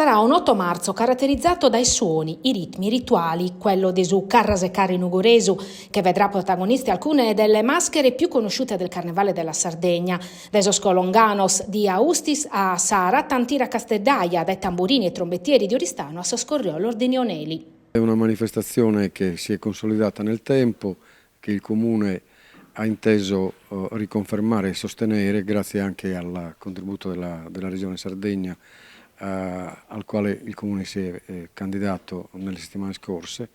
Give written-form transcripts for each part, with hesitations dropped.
Sarà un 8 marzo caratterizzato dai suoni, i ritmi, i rituali, quello de su Carrasecare Nugoresu, che vedrà protagonisti alcune delle maschere più conosciute del Carnevale della Sardegna, dae sos Colonganos di Austis a sa Ratantira Casteddaia, dae tamburini e trombettieri di Oristano a sos Corriolos de Neoneli. È una manifestazione che si è consolidata nel tempo, che il Comune ha inteso riconfermare e sostenere grazie anche al contributo della, della Regione Sardegna al quale il Comune si è candidato nelle settimane scorse.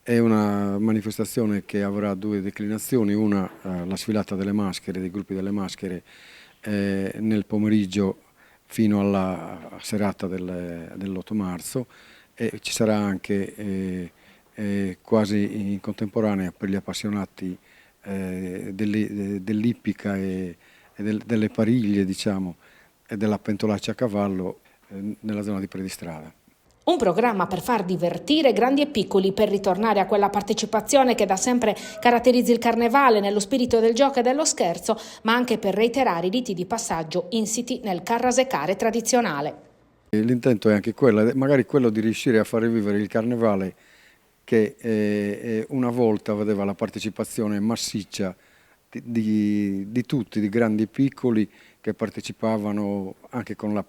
È una manifestazione che avrà due declinazioni, una la sfilata delle maschere, dei gruppi delle maschere nel pomeriggio fino alla serata del, dell'8 marzo e ci sarà anche quasi in contemporanea per gli appassionati dell'ippica e delle pariglie, diciamo, e della pentolaccia a cavallo nella zona di Predistrada. Un programma per far divertire grandi e piccoli, per ritornare a quella partecipazione che da sempre caratterizza il carnevale nello spirito del gioco e dello scherzo, ma anche per reiterare i riti di passaggio insiti nel carrasecare tradizionale. L'intento è anche quello, magari quello di riuscire a far rivivere il carnevale che una volta vedeva la partecipazione massiccia di tutti, di grandi e piccoli, che partecipavano anche con la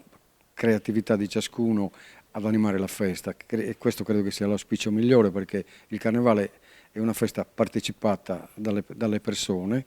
creatività di ciascuno ad animare la festa. E questo credo che sia l'auspicio migliore perché il carnevale è una festa partecipata dalle persone.